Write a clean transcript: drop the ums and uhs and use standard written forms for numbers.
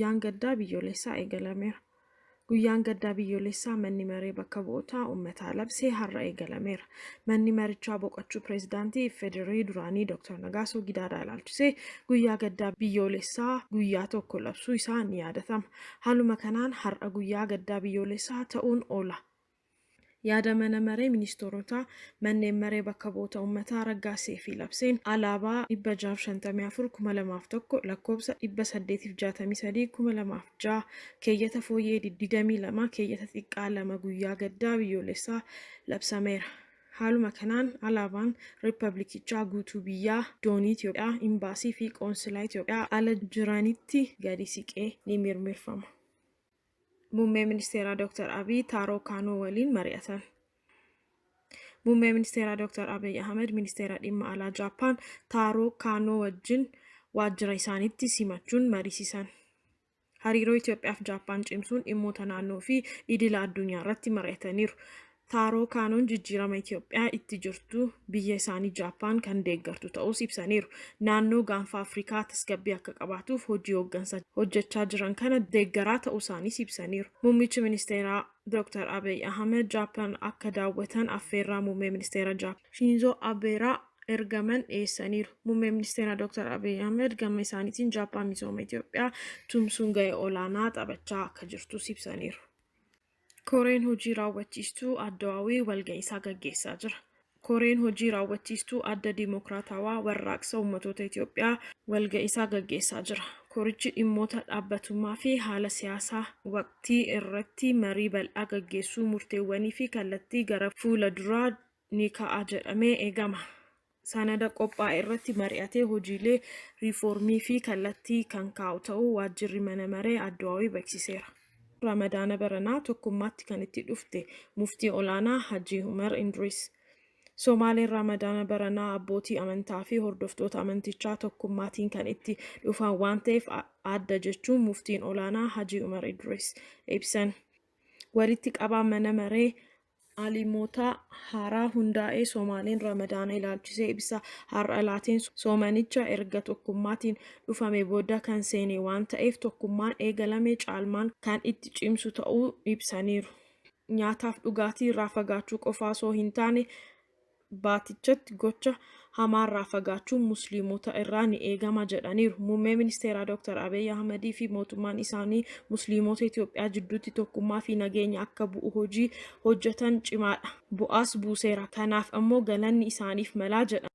Guyyaan gaddaa biyyoolessaa eegalameera. Guyyaan gaddaa biyyoolessaa Manni Maree Bakka Bu'oota Ummataa labse har'a eegalameera. Manni marichaa boqochuu Pireezidaantii FDRI duraanii Dooktar Nagaasoo Gidaadaa ilaalchisee guyyaa gaddaa biyyoolessaa guyyaa tokko labsuu isaa ni yaadatama. Haaluma kanaan har'a guyyaa gaddaa biyyoolessaa ta'uun oola. Yaada Mana Maree Ministoorotaa Manneen Maree Bakka Bu'oota Ummataa raggaasisee fi labseen alaabaa 654 2001 lakkoofsa 863 2006 keeyyata fooyyee 22 keeyyata xiqqaa 2 guyyaa gaddaa biyyoolessaa labsameera. Haaluma kanaan alaabaan Rippablikichaa guutuu biyyaa, doonii Itiyoophiyaa, Imbaasii fi Qoonsilaa Itiyoophiyaa ala jiranitti gadi siqee ni mirmirfama. Muummee Ministeeraa Dooktar Abiy Taaroo Kaanoo waliin mari'atan. Muummee Ministeeraa Dooktar Abiy Ahimad Ministeera Dhimma Alaa Jaappaan Taaroo Kaanoo wajjin waajjira isaaniitti simachuun mariisisan. Hariiroo Itoophiyaa fi Jaappaan cimsuun dhimmoota naannoo fi idila addunyaarratti mari'ataniiru. Taaroo Kaanoon jijjiirama Itiyoophiyaa itti jirtu biyya isaanii Jaappaan kan deeggartu ta'uus ibsaniiru. Naannoo Gaanfa Afrikaa tasgabbii akka qabaatuuf hojii hooggansa hojjechaa jiran kana deeggaraa ta'uusaaniis ibsaniiru. Muummichi Ministeeraa Dooktar Abiy Ahimad Jaappaan akka daawwatan affeerraa Muummee Ministeera Jaappaan Shiinzoo Abeeraa ergaman dhiyeessaniiru. Muummee Ministeeraa Dooktar Abiy Ahimad gama isaaniitiin Jaappaan misooma Itiyoophiyaa tumsuun ga'ee olaanaa taphachaa akka jirtus ibsaniiru. Koreen Hojii Raawwachiistuu Addawaawii walga'iisaa gaggeessaa jira. Koreen Hojii Raawwachiistuu Adda Diimokiraatawaa Warraaqsa Ummatoota Itiyoophiyaa walga'iisaa gaggeessaa jira. Korichi dhimmoota dhaabbatummaa fi haala siyaasaa waqtii irratti marii bal'aa gaggeessuu murteewwanii fi kallattii gara fuula duraa ni kaa'a jedhamee eegama. Sanada qophaa'e irratti mari'atee hojiilee riifoormii fi kallattii kan kaa'u ta'uu Waajjirri Mana Maree Adduwaawii beeksiseera. Ramadaana baranaa tokkummaatti kan itti dhufte Muftii Olaanaa Hajii Umar Indriis. Somaaleen Ramadaana baranaa abbootii amantaa fi hordoftoota amantichaa tokkummaatiin kan itti dhufan waan ta'eef adda jechuun Muftiin Olaanaa Hajii Umar Idriis ibsan. Walitti qabaan mana maree Aalimotaa haaraa hundaa'e Somaaleen Ramadaana ilaalchisee ibsa har'a laateen soomanicha erga tokkummaatiin dhufame booda kan seene waan ta'eef tokkummaan eegalame caalmaan kan itti cimsu ta'uu ibsaniiru. Nyaataaf dhugaatii irraa fagaachuu qofa osoo hin taane baatichatti gocha hamaarraa fagaachuun Musliimota irraa ni eegama jedhaniiru. Muummee Ministeeraa Dooktar Abiy Ahmadii fi mootummaan isaanii Musliimota Itoophiyaa jidduutti tokkummaa fi nageenya akka bu'u hojii hojjetan cimaadha. Bu'aas buuseera. Kanaaf ammoo galanni isaaniif malaa jedhan.